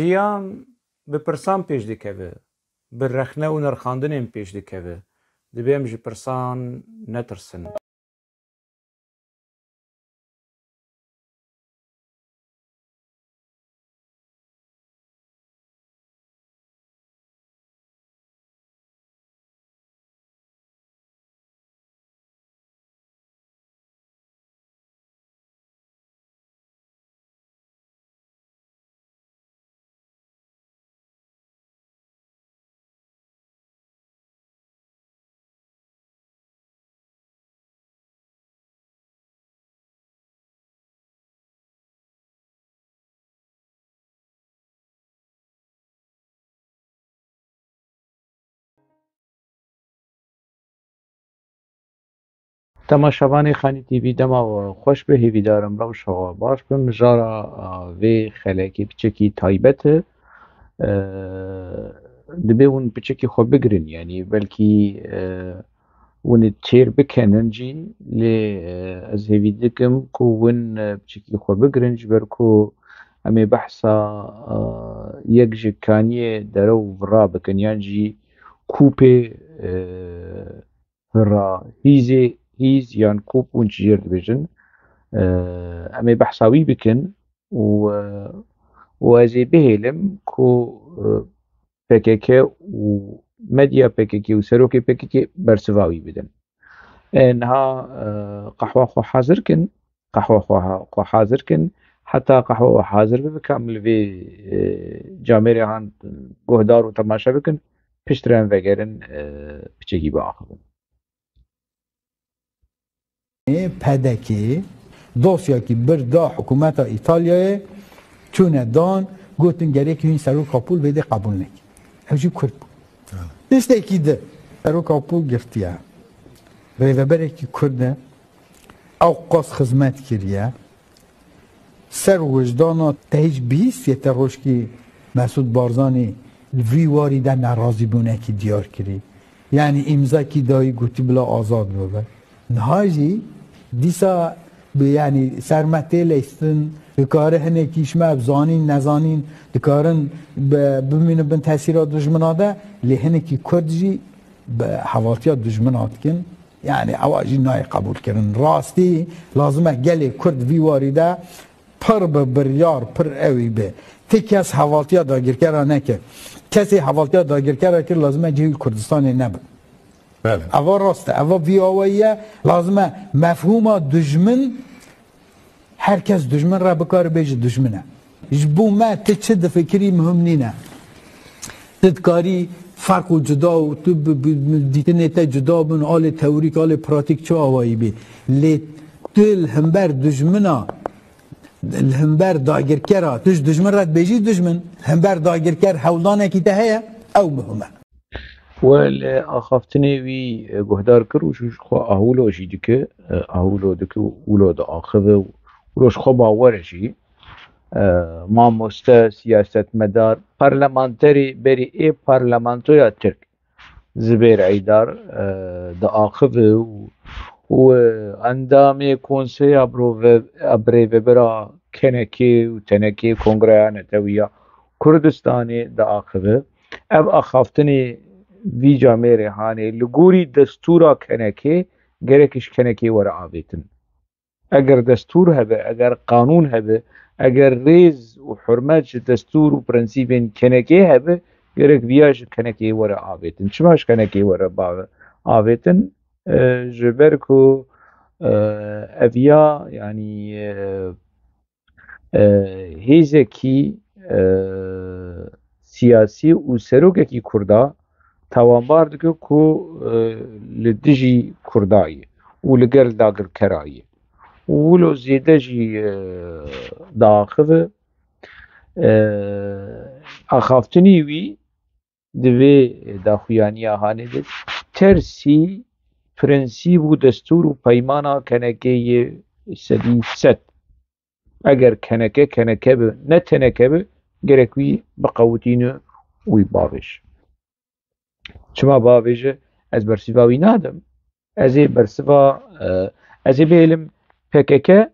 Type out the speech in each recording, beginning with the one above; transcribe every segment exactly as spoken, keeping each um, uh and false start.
Qiyam bi pirsan pêş dikeve, bi rexne û nirxandinên pêş dikeve. Divê em ji pirsan netirsin. Temaşevanê Xanî T V, dema we xweş be, hêvîdarim rewşa we baş be. Mijara, a, vê xelekê piçekî taybet e. E, dibê hûn piçekî xwe bigirin, yanî belkî, e, hûn ê têr bikenin jî, lê, e, ez hêvî dikim ku hûn, e, piçekî xwe bigirin, ji ber ku em ê behsa, e, yek ji kaniyê dere û vira bikin, yan jî kûpê, e, vira, hîzê, hîz yan kûp hûn çi jêr dibêjin, e, em ê behsa wî bikin û, e, û ez ê bihêlim ku, e, P K K û medya P K K û serokê P K K bersiva wî bidin. E, niha, e, qehwa xwe hazir kin, qehwa xwe ha-, xwe hazir kin. Heta qehwa we hazir bibe, ka em li vê, e, camêrê han guhdar û temaşe bikin, piştre em vegerin, e, piçekî biaxivin. P D K dosyakî bir da hikûmeta Îtalyayê, çûne dan, gotin gerekî hîn Serok Apûl vê dê qebûl nekin. Ew jî Kurd bû. Ha. Tiştekî di Serok Apûl girtiye. Rêveberekî Kurd e. Ew qas xizmet kiriye. Ser wijdana te hîç bihîstiye te rojkî Mesûd Barzanî li vî warî de nerazîbûnekî diyar kirî? Yanî îmzekî dayî gotî bila azad bibe. Niha jî dîsa bi, yanî ser me tê leyistin, dikare hinekî ji me bi zanîn nezanîn dikarin bi-, bimînin bin tesîra dijmina de, lê hinekî Kurd jî bi hevaltiya dijmina dikin. Yanî ewa jî nayê qebûlkirin. Rastî lazim e gelê Kurd vî warî de pir bi biryar, pir ewî be. Ti kes hevaltiya dagirkera nekir. Kesê hevaltiya dagirkera kir lazim e cihê Kurdistanê nebe. Belê. Eva rast e. Eva vî awayî ye. Lazim e mefhûma dijmin Her kes dijmin re bikare bêje dijmin e. Ji bo me ti çi difikirî muhim nîne. Ti dikarî ferq û cuda û tu bi, bi, bi dîtinê te cuda bin, alê teorîk, alê pratîk çi awayî bî. Lê tu li hember dijmina, li hember dagirkera, tu ji dijmin re dibêjî dijmin, li hember dagirker hewldanekî te heye, ew muhim e. We li axaftinê wî, e, guhdar kir û ji xwe ahûlo jî dike, e, ahûlo dike û wilo diaxive û wilo ji xwe bawer e jî. E, mamoste, siyasetmedar, parlamenterê berî ê parlamentoya Tirk Zibêr Eydar, e, diaxive û, û, e, endamê Konseya Birove-, Birêvebira K N K û T N K, Kongreya Netewiya Kurdistanê diaxive. Ev axaftinê vî camêrê hanê li gorî destûra K N K gerek ji K N K were avêtin. Eger destûr hebe, eger qanûn hebe, eger rêz û hurmet ji destûr û prensîbên K N K hebe, gerek viya ji K N K were avêtin. Çima ji K N K were ba-, avêtin? E, ji ber ku, e, ev ya, yanî, e, e, hêzekî, e, siyasî û serokekî Kurda tawanbar dike ku, e, li dijî Kurda ye û li gel dagirkera ye. Û wilo zêde jî, e, diaxive, e, axaftinî wî di vê daxuyaniya hanê de tersî prensîb û destûr û peymana K N K yê sedî sed. Eger K N K, K N K bi, ne T N K bi, gerek wî biqewitîne û wî bavêje. Çima bavêje? Ez bersiva wî nadim. Ez ê bersiva, e, ez ê bihêlim P K K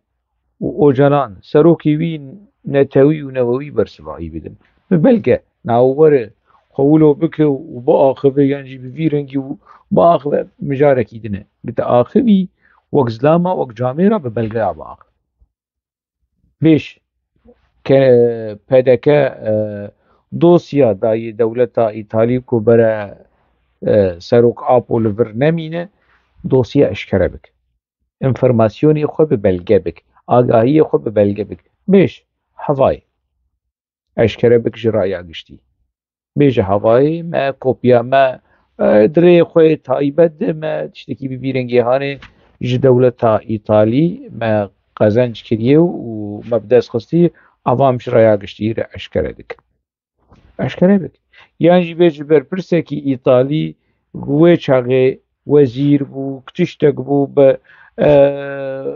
û Ocalan, serokê wî netewî û newewî bersiva wî bidim. Bi belge. Naw were xwe wilo bike û biaxive, yan jî bi vî rengî û biaxive mijarekî din e. Bi te axivî wek zilama, wek camêra bi belgeya biaxive. Bêj ke P D K, e, dosya dayê dewleta Îtalî ku bere, e, serok Apo li vir nemîne, dosya eşkere bik. Înformasyonê xwe bi belge bik. Agahiyê xwe bi belge bik. Bêj, hevayê. Eşkere bik ji raya giştî. Bêje hevayê me, kopya me, e, di rêyê xwe yê taybet de me tiştekî bi vî rengê hanê ji dewleta Îtalî me qezenc kiriye û me bi dest xistî, ava em ji raya giştî re eşkere dikin. Eşkere bik. Yan jî bê ji berpirsekî Îtalî wê çaxê wezîr bû, tiştek bû, bi, e,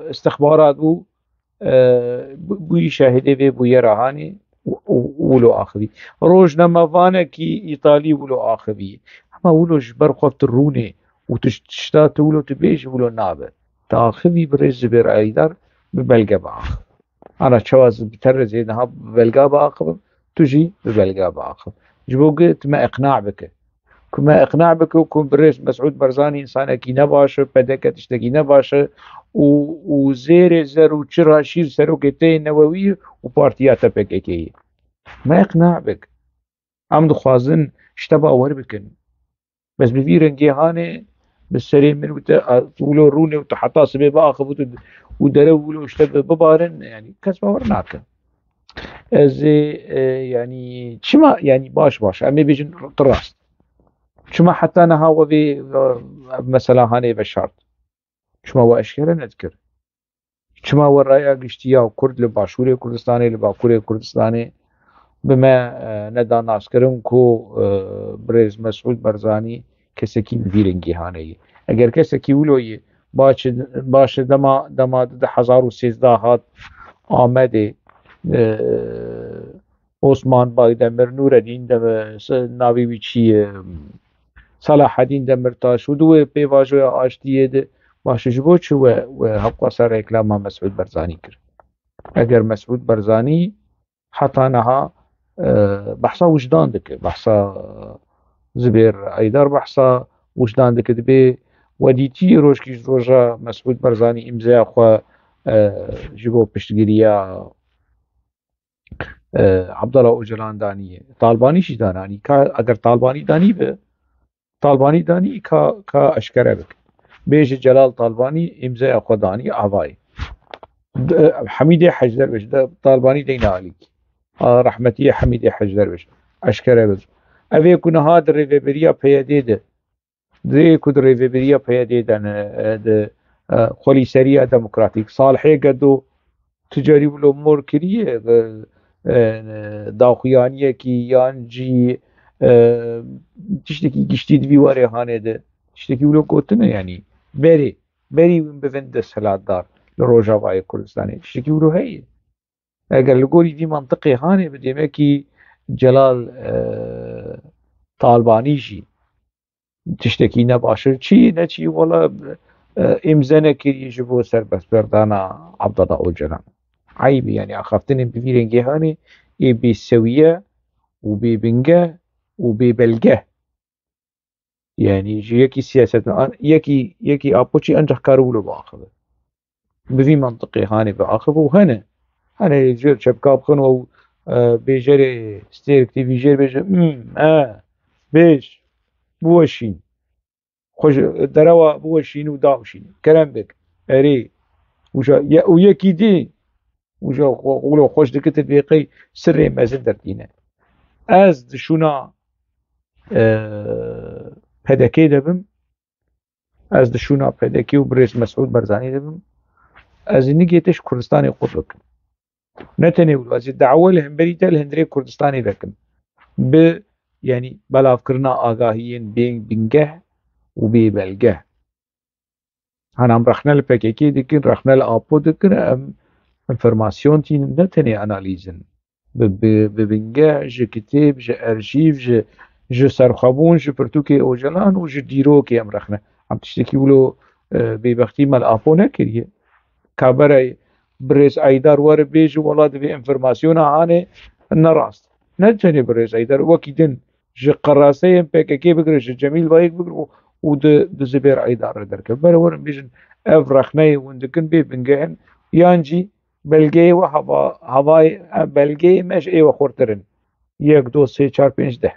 istixbarat bû, e, bû, bûyî şahidê vê bûyera hanê û, û, û wilo axivî. Rojnamevanekî Îtalî wilo axivî. Hema wilo ji ber xwe tu rûnê û tu tişta tu wilo tu bêjî wilo nabe. Tu axivî birêz Zubêr Aydar bi belge biaxiv. Ana çawa ez bi te re zê niha bi belga biaxivim, tu jî bi belga biaxiv. Ji bo ku tu me iqna bike. Ku me iqna bike ku birêz Mesûd Barzanî însanekî ne baş e, P D K tiştekî ne baş e û, û zêrê zer û çira şîr serokê te yê newewî ye û partiya te P K K ye. Me iqna bik. Em dixwazin ji te bawer bikin. Bes bi vî rengê hanê bi serê min û te, a, tu wilo rûnê û tu heta sibê biaxivî û, û derew wilo ji te bi-, bibarin, yanî kes bawer nake. Ez ê, e, yanî çima, yanî baş baş, em ê bêjin tu rast. Çima heta niha we vê, e, mesela hanê veşart? Çima we eşkere nedikir? Çima we raya giştî ya Kurd li Başûrê Kurdistanê, li Bakurê Kurdistanê bi me, e, neda naskirin ku, e, birêz Mesûd Barzanî kesekî bi vî rengî hanê ye? Eger kesekî wilo ye, baş, baş e dema, dema di hezar û sêzdeh hat Amedê, e, Osman Baydemir, Nûredîn Demir, se-, navê wî çi ye? Selahedîn Demirtaş û di wê pêvajoya aştiyê de, baş e, ji bo çi we, we hewqasa reklama Mesûd Barzanî kir? Eger Mesûd Barzanî heta niha, e, behsa wijdan dike, behsa Zubêr Aydar behsa wijdan dike, dibê we dîtî rojkî ji roja Mesûd Barzanî îmzeya xwe, e, ji bo piştgiriya e, Abdullah Ocalan danî, Talbanî jî dananî. Ka, eger Talbanî danî be, Talbanî danî ka, ka eşkere bik. Bêje Celal Talbanî îmzeya xwe danî avayê. De, Hemîdê Hec Derwêş de Talbanî deyne alîk. A, rehmetiyê Hemîdê Hec Derwêş. Eşkere bik. Ev ê ku niha di rêveberiya P Y D'ê de Dê ku di rêveberiya P Y D'ê de ne, e, di, e, xwelîseriya demokratîk, Salihê Gedo tu carî wilo mor kiriye, e, e, daxuyaniyekî yan jî, e, tiştekî giştî di vî warê hanê de, tiştekî wilo gotine, yanî berê, berî win bivin desthilatdar li Rojavayê Kurdistanê. Tiştekî wilo heye. Eger li gorî vî mantiqê hanê bi demekî Celal, e, Talbanî jî tiştekî ne baş e. Çi ne çi, wela, e, îmze nekirî ji bo serbestberdana Abdullah Ocalan. Eyb e, yanî axaftinên bi vî rengê hanê ê bêsewiye û bêbingeh û bêbelgeh. Yanî ji yekî siyaset, an-, yekî, yekî Apo çî ancak kar wilo biaxive. Bi vî mantiqê hanê biaxive û hene. Hene jêr çepka bixin û, e, bêjerê Stêrk T V jêr bêje, "Hmm, e, bêj, biweşîn. Xwe ji derewa biweşîn û daweşîn. Kerem bik, erê." Û ja, ye, û yekî dî, û ja xwe, xwe, xweş dikit, dibê qey sirrê mezin dertîne. Ez di şûna, e, P D K de bim, ez di şûna P D K û birêz Mesûd Barzanî de bim, ez ê nigê te ji Kurdistanê qut bikim. Ne tenê wilo, ez ê dawe li hemberî te li hundirê Kurdistanê vekim. Bi, yanî belavkirina agahiyên bê bingeh û bê belgeh. Hana em rexne li P K K dikin, rexne li Apo dikin, em înformasyon tînin, ne tenê analîz in. Bi, bi, bi bingeh, ji kitêb, ji erşîv, ji, ji serxwebûn, ji pirtûkê Ocalan û ji dîrokê em rexne. Em tiştekî wilo, e, bêbextî me li Apo nekiriye. Ka bere birêz Eydar were bêje, wela divê înformasyona hanê ne rast. Ne tenê birêz Eydar, wekî din ji qeraseyên P K K bigire, ji Cemîl Bayik bigire û, û di, di Zibêr Eydar re derkeve. Bere werin bêjin, ev rexneyê hûn dikin bê bingeh in, yan jî belgeyê we hava, havayê, belgeyê me ji ê we xurtir in. Yek, do, sê, çar, pênc, deh.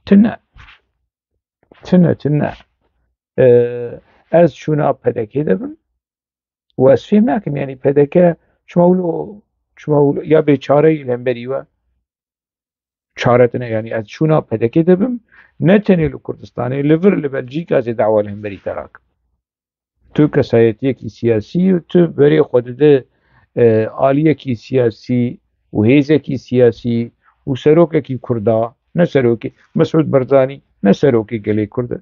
Tune. Tune, tune. Ee, ez şûna P D K de bim. Û ez fêm nakim, yanî P D K çima wilo, çima wilo, ya bê çare yî li hemberî we? Çare tune, yanî ez şûna P D K de bim, ne tenê li Kurdistanê, li vir li Belcîka zê dawa li hemberî te rakim. Tu kesayetiyekî siyasî yî, tu berê xwe dide, e, aliyekî siyasî û hêzekî siyasî û serokekî Kurda, ne serokê, Mesûd Barzanî ne serokê gelê Kurd e.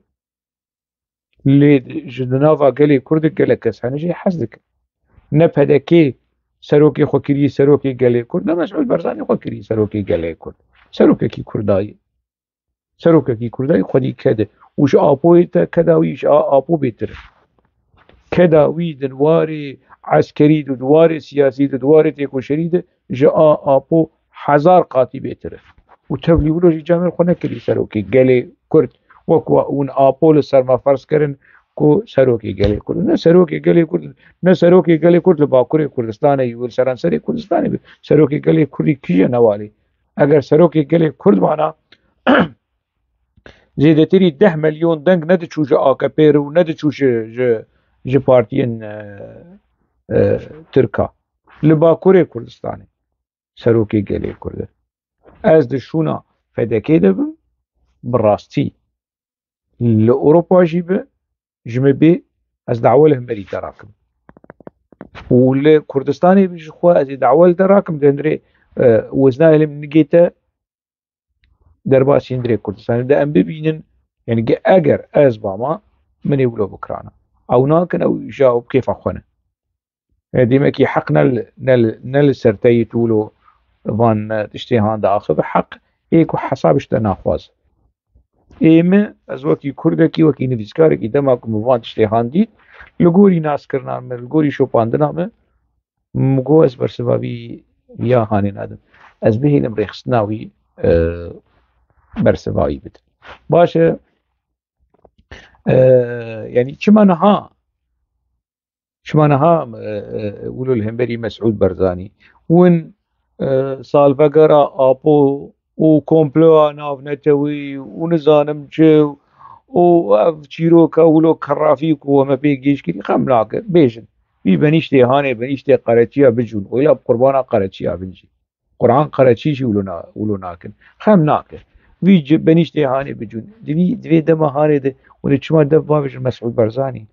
Lê ji di nava gelê Kurd de gelek kes hene jê hez dikin. Ne P D K serokê xwe kiriye serokê gelê Kurd, ne Mesûd Barzanî xwe kiriye serokê gelê Kurd. Serokekî Kurda yî. Serokekî Kurda yî xwedî ked e. Û ji Apoyê te keda wî ji a-, Apo bêtir e. Keda wî di warê eskerî de, di warê siyasî de, di warê têkoşerî de ji a-, Apo hezar qatî bêtir e. Û tevlî wilo jî camêr xwe nekirî serokê gelê Kurd. Wek wa hûn Apo li ser me ferz kirin ku serokê gelê Kurd. Ne serokê gelê Kurd, ne serokê gelê Kurd li Bakurê Kurdistanê yî, li seranserê Kurdistanê be. Serokê gelê Kurdî kî ye ne walê? Eger serokê gelê Kurd bana, zêdetirî deh milyon deng nediçû ji A K P re û nediçû ji, ji, ji partiyên, e, e, Tirka. Li Bakurê Kurdistanê serokê gelê Kurd e. Ez di şûna P D K de bim, bi rastî li Ewropa jî bi, ji min bê, ez dawa li hemberî te rakim. Û li Kurdistanê bi ji xwe ez ê dawa li te rakim, di hundirê, e, wezna elim nigê te derbasî hundirê Kurdistanê de em bibînin, yanî ge-, eger ez bama, min ê wilo bikirana. Ew nakin, ew îja ew bi kêfa xwe ne. E, demekî heq ne li, ne li, ne li ser te yê tu wilo van, e, tiştê han diaxive, heq ê ku hesab ji te naxwaze. Ê min, ez wekî Kurdekî, wekî nivîskarekî, dema ku min van tiştê han dît, li gorî naskirina min, li gorî şopandina min, min got ez bersiva vî ya hanê nadim. Ez bihêlim rêxistina wî, e, bersiva wî bidim. Baş e, e, yanî çima niha Çima niha, e, e, wilo li hemberî Mesûd Barzanî? Win, e, salvegera Apo û komploya navnetewî û nizanim çi û ev çîroka wilo kerrafî ku we me pê gêj kirî, xem nake. Bêjin. Vî benîştê hanê, benîştê qereçiya bicûn. Wêla bi qurbana qereçiya bin jî. Quran qereçî jî wilo na-, wilo nakin. Xem nake. Vî ci-, benîştê hanê bicûn. Di vî, di vê dema hanê de, hûn ê çima dev bavêjin Mesûd Barzanî?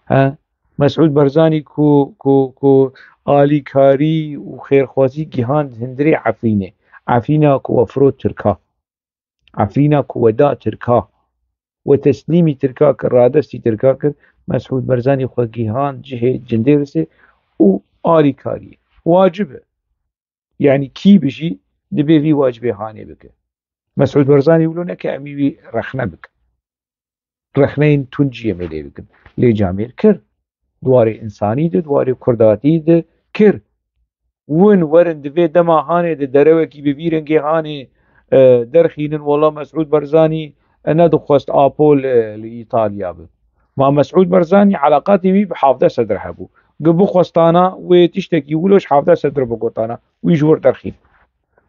He? Mesûd Barzanî ku, ku, ku alîkarî û xêrxwazî gihand hundirê Efrînê. Efrîna ku we firot Tirka. Efrîna ku we da Tirka. We teslîmî Tirka kir, radestî Tirka kir. Mesûd Barzanî xwe gihand cihê Cindirêsê û alîkariyê. Wacib e. Yanî kî bijî dibê vî wacibê hanê bike. Mesûd Barzanî wilo neke em ê wî rexne bikin. Rexneyên tund jî em ê lê bikin. Lê camêr kir. Di warê însanî de, di warê kurdatî de kir. Win werin di vê dema hanê de derewekî bi vî rengê hanê, e, derxînin, wela Mesûd Barzanî, e, nedixwest Apo li, li Îtalya be. Ma Mesûd Barzanî eleqatê wî bi Hafdeh Sedr hebû. Gi bixwestana wê tiştekî wilo ji Hafdeh Sedr bigotana, wî ji wir derxîn.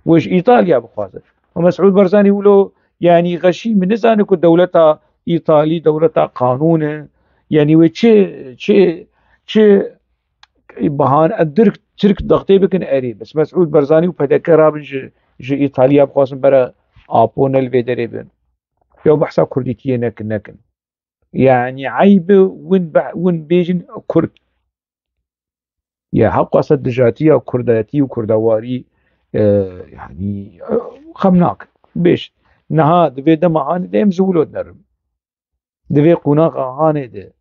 Wê ji Îtalya bixwaze. Ma Mesûd Barzanî wilo, yanî xeşî min nizane ku dewleta Îtalî dewleta qanûn e. Yanî wê çi, çi, çi bahane, Tirk, Tirk dextê bikin erê. Bes Mesûd Barzanî û P D K rabin ji, ji Îtalya bixwazin bere Apo ne li vê derê bin. Ya behsa Kurdîtiyê nekin, nekin. Yanî eyb e win be-, win bêjin Kurd. Ya hewqasa dijatiya Kurdatî û Kurdawarî, e, yanî, e, xem nakin. Bêj, niha di vê dema hanê de em ji wilo dinerin. Di vê qonaxa hanê de,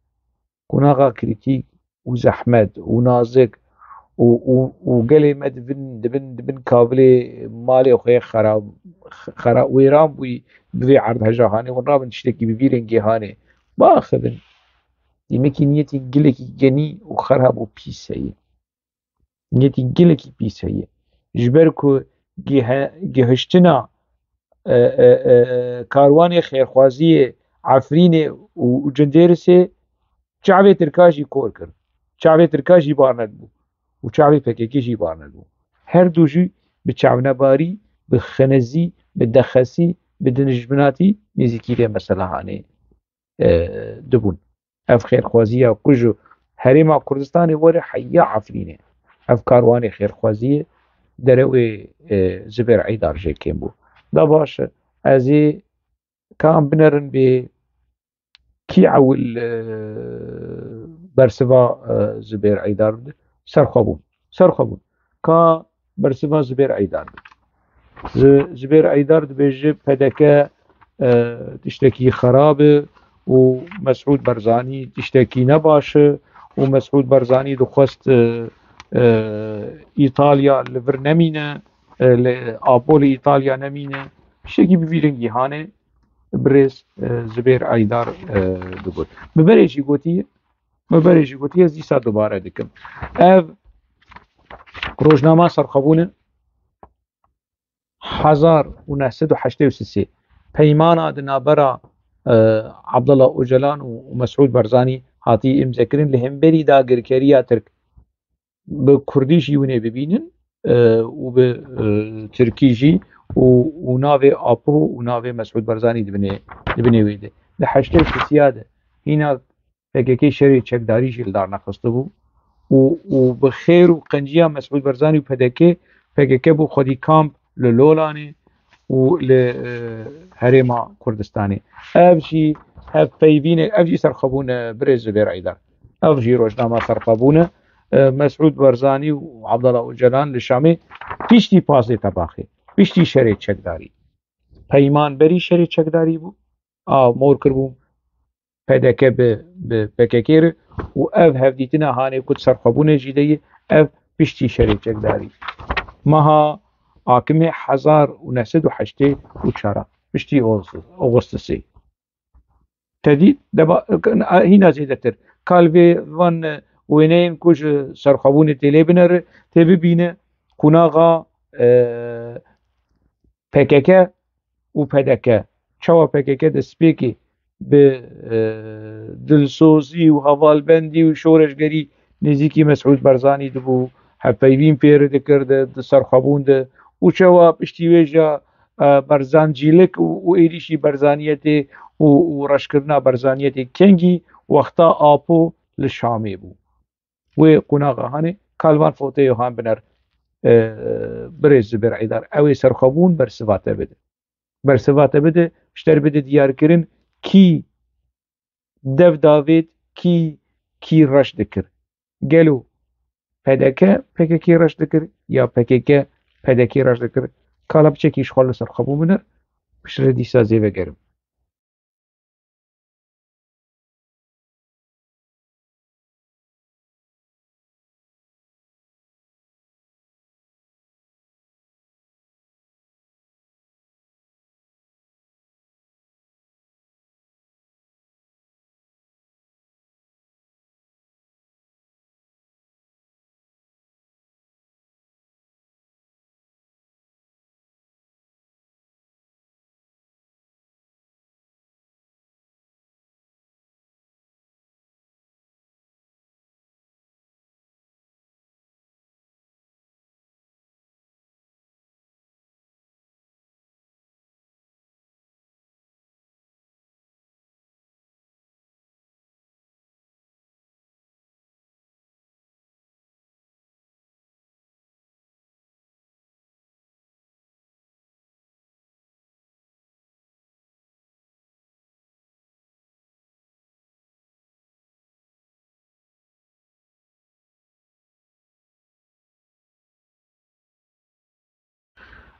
qonaxa krîtîk û zehmet û nazik û, û, û gelê me dibin, dibin, dibin kavilê malê xwe xera-, xera-, wêran bûyî, bi vê erdheja hanê hûn rabin tiştekî bi vî rengê hanê biaxivin. Demekî niyetê gelekî genî û xerab û pîs heye. Niyetî gelekî pîs heye. Ji ber ku gihe-, gihiştina, e, e, e, karwanê xêrxwaziyê Efrînê û, û Cindêrisê çavê Tirka jî kor kir. Çavê Tirka jî bar nedibû û çavê P K K jî bar nedibû. Her du jî bi çavnebarî, bi xenezî, bi dexesî, bi dinijminatî nêzîkî vê meselehanê, e, dibûn. Ev xêrxwaziya ku ji Herêma Kurdistanê were heya Efrînê. Ev karwanê xêrxwaziyê derewê, e, Zibêr Eydar jê kêm bû. Da baş e, ez ê ka em binerin bê kî ewil, e, bersiva, e, Zibêr Eydar bide? Serxwebûn. Serxwebûn. Ka bersiva Zibêr Eydar bide? Zi-, Zibêr Eydar dibêje P D K, e, tiştekî xerab e û Mesûd Barzanî tiştekî ne baş e û Mesûd Barzanî dixwest, e, e, Îtalya li vir nemîne, e, li Apo li Îtalya nemîne. Tiştekî bi vî rengî hane birêz, e, Zibêr Eydar, e, digot. Min berê jî gotiye, min berê jî gotiye, ez dîsa dubare dikim. Ev rojnama Serxwebûn e, hezar û neh sed û heştê û sê peymana di navbera, e, Abdullah Ocalan û, û Mesûd Barzanî hatiye îmzekirin li hemberî dagirkeriya Tirk. Bi kurdî jî hûn ê bibînin, e, û bi, e, tirkî jî û, û navê Apo û navê Mesûd Barzanî dibinê, dibinê wê de. Di heştê û sisiya de hîna P K K şerê çekdarî jî li dar nexistibû û, û bi xêr û qenciya Mesûd Barzanî û P D K, P K K bû xwedî kamp li Lolanê û li, e, Herêma Kurdistanê. Ev jî hevpeyvîne, ev jî Serxwebûn e, birêz Zubêr Eydar. Ev jî rojnama Serxwebûn e. E, Mesûd Barzanî û Abdullah Ocalan li Şamê piştî pazdeh Tebaxê, piştî şerê çekdarî. Peyman berî şerê çekdarî bû. A, mor kiribû P D K bi, bi P K K re û ev hevdîtina hanê ku di Serxwebûnê jî de ye, ev piştî şerê çekdarî. Meha Akimê hezar û neh sed û heştê û çar, piştî Oxustisê. Te dît, dema, hîna zêdetir. Ka li vê van wêneyên ku ji Serxwebûnê tê lê binere, tê bibîne, qonaxa, e, P K K û P D K. Çawa P K K destpêkê bi, e, dilsozî û hevalbendî û şoreşgerî nêzîkî Mesûd Barzanî dibû, hevpeyvîn pê re dikir di, di Serxwebûn de û çawa piştî wê jî, e, Barzan cîlik û, û êrîşî Barzaniyetê û, û reşkirina Barzaniyetê kengî wexta Apo li Şamê bû. Wê qonaxa hanê, ka li van fotoyê han biner, e, birêz Zubêr Eydar. Ew ê Serxwebûn bersiva te bide. Bersiva te bide, ji te re bide diyarkirin kî dev davêt, kî, kî reş dikir. Gelo P D K P K K reş dikir ya P K K P D K reş dikir? Kala piçekî ji xwe li Serxwebûn biner, piştre dîsa zê vegerim.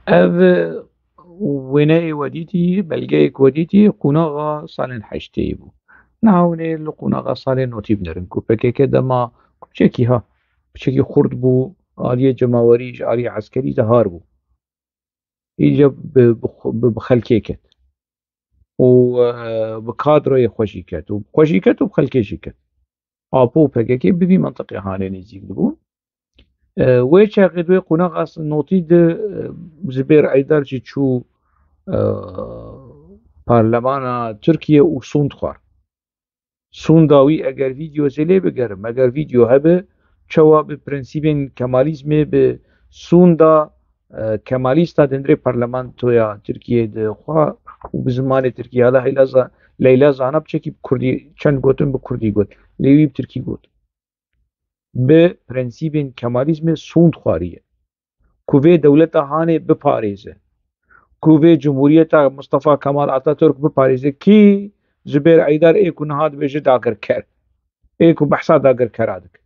Ev wêneyê we dîtî, belgeyê ku we dîtî, qonaxa salên heştê bû. Niha hûn ê li qonaxa salên notî binerin ku P K K dema ku piçekî ha, piçekî xurt bû, aliyê cemawerî ji aliyê eskerî de har bû. Îca bi, bi, bi, bi xelkê ket. Û, e, bi kadroyê xwe jî ket. Û bi xwe jî ket û bi xelkê jî ket. Apo û P K K bi vî mentiqê hanê nêzîk dibûn. E, wê çaxê di wê qonaxa notî de, e, Zubêr Eydar jî çû, e, parlemana Tirkiye û sûnd xwar. Sûnda wî eger vîdeo zêlê bigerim, eger vîdeo hebe, çawa bi prensîbên Kemalîzmê, bi sûnda, e, Kemalîsta di hundirê parlamentoya Tirkiyê de xwe û bi zimanê Tirkî, hala Heyla Za-, Leyla Zana biçekî bi Kurdî, çend gotin bi Kurdî got. Lê wî bi Tirkî got. Bi prensîbên Kemalîzmê sûnd xwariye. Ku vê dewleta hanê biparêze. Ku vê cumhuriyeta Mustafa Kemal Atatürk biparêze. Kî? Zubêr Eydar ê ku niha dibêje dagirker. Ê ku behsa dagirkera dike.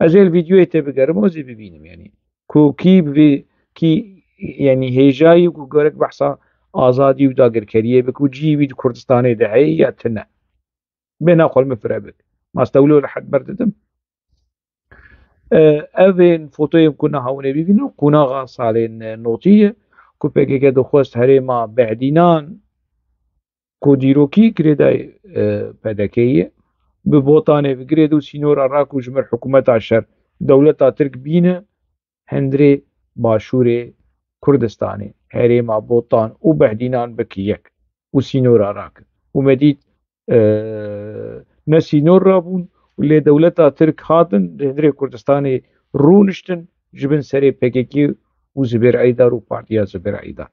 Ez ê li vîdyoyê tê bigerim, ez ê bibînim, yanî. Ku kî bi vê, kî, yanî hêjayî ku gerek behsa azadî û dagirkeriyê bike û cihê wî di Kurdistanê de heye ya tune. Bêhna xwe li min fire bik. Mastewlo li hed berdidim. E, ev ên fotoyên ku niha hûn ê bibînin, qonaxa salên, e, notî ye, ku P K K dixwest herêma Behdînan, ku dîrokî girêdayî, e, P D K ye, bi Botanê bigirêd û sînora rak û ji mir hikûmeta şer, dewleta Tirk bîne, hundirê başûrê Kurdistanê, herêma Botan û Behdînan bike yek û sînora rake. Û me dît, e, ne sînor rabûn û lê dewleta Tirk hatin, li hundirê Kurdistanê rûniştin ji bin serê P K K û Zubêr Eydar û partiya Zubêr Eydar.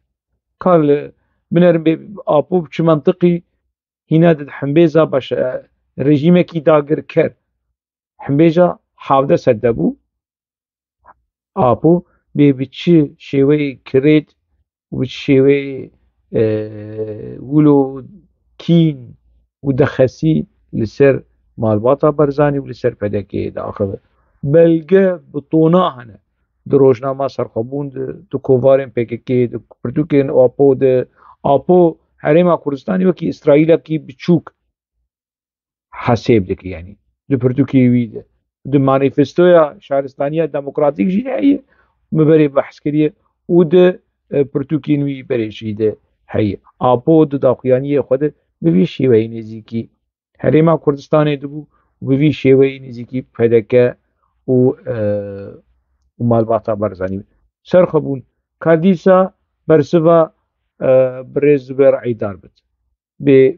Ka li binerin bê Apo bi çi mentiqî hîna di himbêza baş, e, rejîmekî dagirker, himbêja hevdeh sed de bû. Apo bê bi çi şêweyê kirêt û bi çi şêweyê, e, wilo kîn û dexesî li ser malbata Barzanî û li ser P D K'yê diaxive. Belge bi tona hene. Di rojnama serxwebûn de, di kovarên P K K'ê de, pirtûkên Apo de, Apo herêma Kurdistanê wekî Îsraîlekî biçûk hesêb dike, yanî di pirtûkê wî de, di manîfestoya Şaristaniya Demokratîk jî de heye, min berê behs kiriye û di, e, pirtûkên wî berê jî de heye. Apo di daxuyaniyê xwe de bi vî şêweyî nêzîkî herêma Kurdistanê dibû û bi vî şêweyî nêzîkî P D K û, e, û malbata Barzanî. Serxwebûn ka dîsa bersiva, e, birêz Zubêr Eydar bit. Bê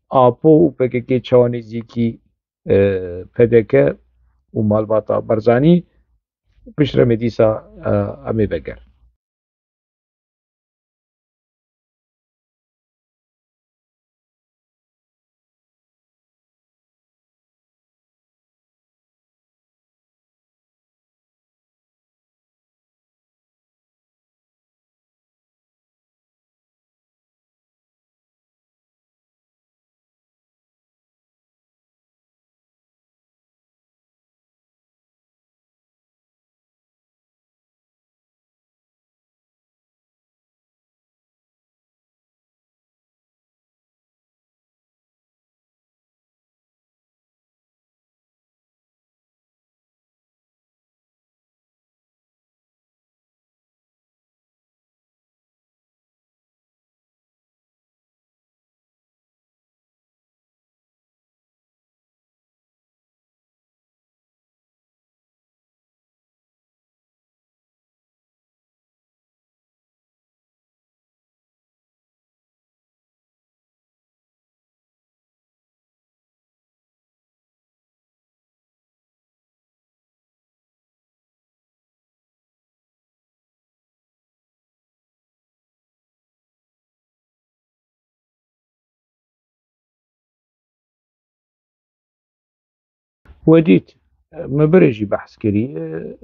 Apo û P K K çawa nêzîkî, e, P D K û malbata Barzanî, piştre me dîsa, e, em ê veger. We dît, min berê jî behs kirî, e,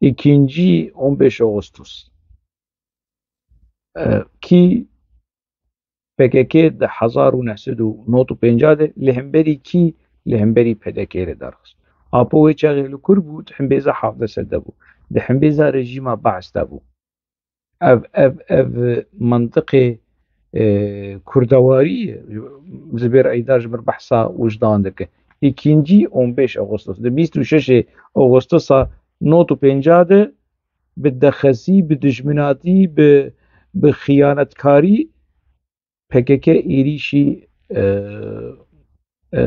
e, îkincî on beş Ağustos. E, kî P K K di hezar û neh sed û nod û pêncî de li hemberî kî, li hemberî P D K re derxist. Apo wê çaxê li kur bû, di hembêza hevdeh sed de bû. Di hembêza rejîma Baas de bû. Ev, ev, ev mentiqê, e, kurdewarî ye. Zibêr Eydar ji mir behsa wijdan dike. Îkincî on beş Ağustos. Di bîst û şeş Ağustosa nod û pêncî de bi dexesî, bi dijminatî, bi, bi xiyanetkarî P K K êrîşî, e, e,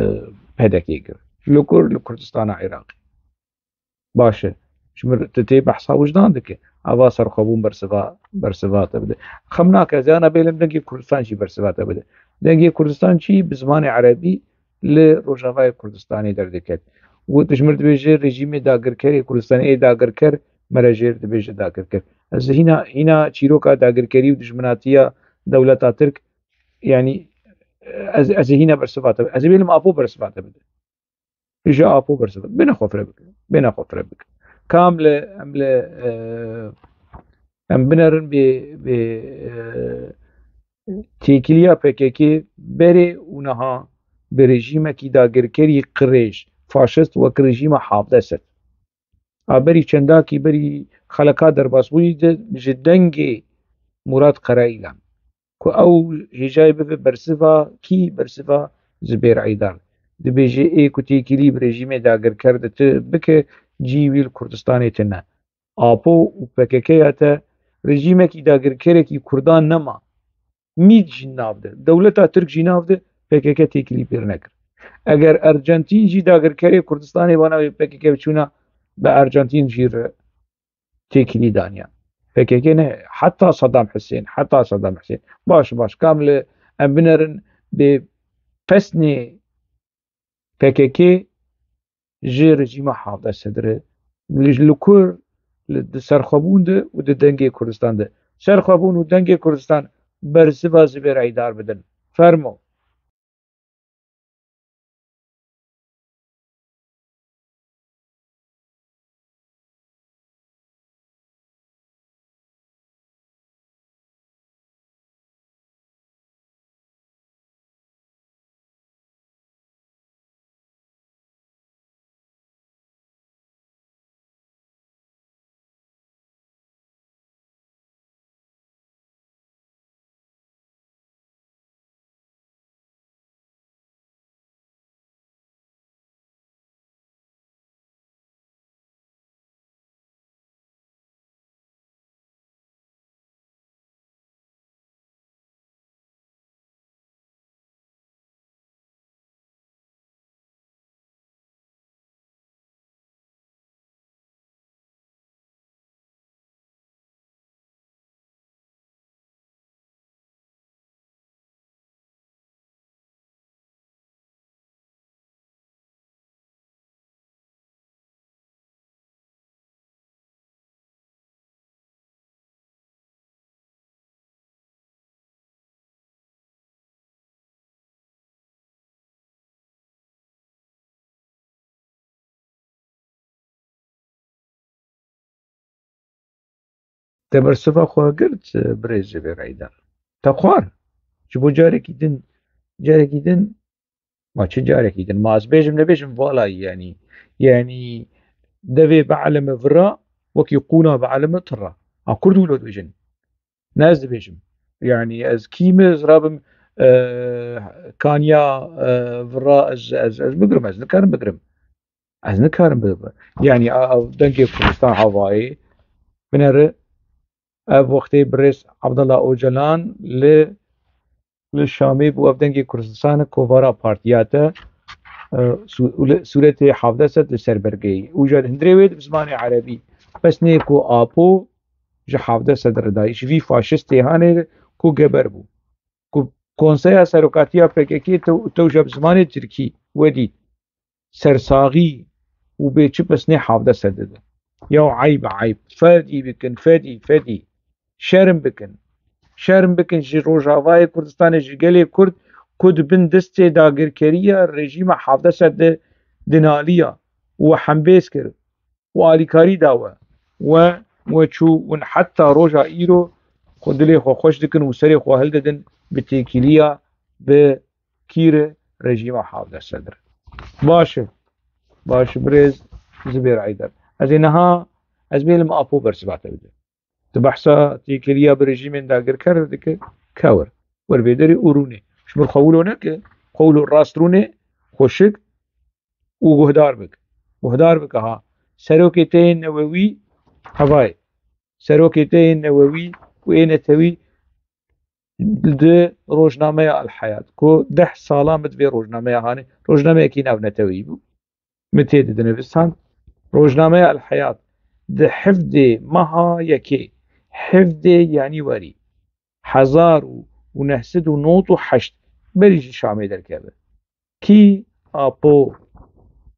P D K kir. Li kur? Li Kurdistana Iraqê. Baş e. Ji mir tu tê behsa wijdan dike. Ava serxwebûn bersiva, bersiva te bide. Xem nake, ez yana bêlim dengê Kurdistan jî bersiva te bide. Dengê Kurdistan çi? Bi zimanê erebî li Rojavayê Kurdistanê derdiket. Û tu ji mir dibêje rejîmê dagirkerê Kurdistanê, ê dagirker, mere jêr dibêje dagirker. Ez hîna, hîna çîroka dagirkerî û dijminatiya dewleta Tirk, yanî ez, ez ê hîna bersiva te, ez ê bêlim Apo bersiva te bide. Ji Apo bersiva. Bêne xwe fire bike. Bêne xwe fire bike. Kam li, em li, e, em binerin bê, bê, e, têkiliya P K K berê û niha bi rejîmekî dagirkerî qirêj, faşist wek rejîma Hafdesed. A berî çendakî berî xeleka derbasbûyî de ji dengê Murat Karayilan, ku ew hêjayê bibe bersiva kî? Bersiva Zibêr Eydar. Dibêje ê ku têkilî bi rejîmê dagirker de tu bike, cî wî li Kurdistanê tune. Apo û P K K ya te rejîmekî dagirkerekî Kurdan nema. Mît jî nav de, dewleta Tirk jî nav de, P K K têkilî pêr nekir. Eger Ercentîn jî dagirkerê Kurdistanê bana wê P K K biçûna, bi Ercentîn jî re têkilî daniya. P K K ne, heta Saddam Husên, heta Saddam Husên. Baş, baş, kam li em binerin bê pesnê P K K ji rejîma Hafdesed re, li, li kur, li, di serxwebûn de û di dengê Kurdistan de. Serxwebûn û dengê Kurdistan bersiva Zibêr Eydar bidin. Fermo. Te bersiva xwe girt, birêz Zibêr Eydar. Te xwar. Ji bo carekî din, carekî din, ma çi carekî din? Ma ez bêjim, nebêjim, valayî, yanî, yanî devê bielime vira, wekî qûna bielime tira. A Kurd wilo dibêjin. Ne ez dibêjim. Yanî ez kî me, ez rabim, e, kaniya, e, vira ez, ez, ez bigrim, ez nikarim bigrim. Ez nikarim bi, bi. Yanî a, a dengê Kurdistan havayê binere, ev wextê birêz Abdullah Ocalan li, li Şamê bû, ev dengê Kurdistan kovara partiya te, e, su-, li sûretê Hafdesed li ser bergeyî. Û ji hundirê wê di zimanê erebî. Pesnê ku Apo ji Hafdesed re dayî, ji vî faşistê hanê ku geber bû. Ku Konseya Serokatiya P K K tew-, tewja bi zimanê tirkî we dît. Sersaxî û bê çi pesnê Hafdesed de. Ya eyb e, eyb. Fedî bikin, fedî, fedî. Şerm bikin. Şerm bikin ji Rojavayê Kurdistanê, ji gelê Kurd ku di bin destê dagirkeriya rejîma Hafdesed de dinaliya û we hembêz kir û alîkarî da we. We, we çû, hûn heta roja îro xwe dilê xwe xweş dikin û serê xwe hildidin bi têkiliya, bi kî re? Rejîma Hafdesed re. Baş e. Baş e, birêz Zibêr Eydar. Ez ê niha, ez bêlim Apo bersiva te bide. Tu behsa têkiliya bi rejîmên dagirker dike, kewir. Wer bê derê û rûnê. Ji mir xwe wilo neke, xwe wilo rast rûnê, xweşik û guhdar bik. Guhdar bike ha. Serokê te yên newewî hevayê. Serokê te yên newewî û ê netewî di rojnameya El Heyat, ku deh sala min divê rojnameya hanê, rojnameyekî navnetewî bû. Min tê de dinivîsand. Rojnameya El Heyat, di hevdê meha yekê, hevdê Yanîwarî hezar û neh sed û nod û heşt berî ji Şamê derkeve. Kî Apo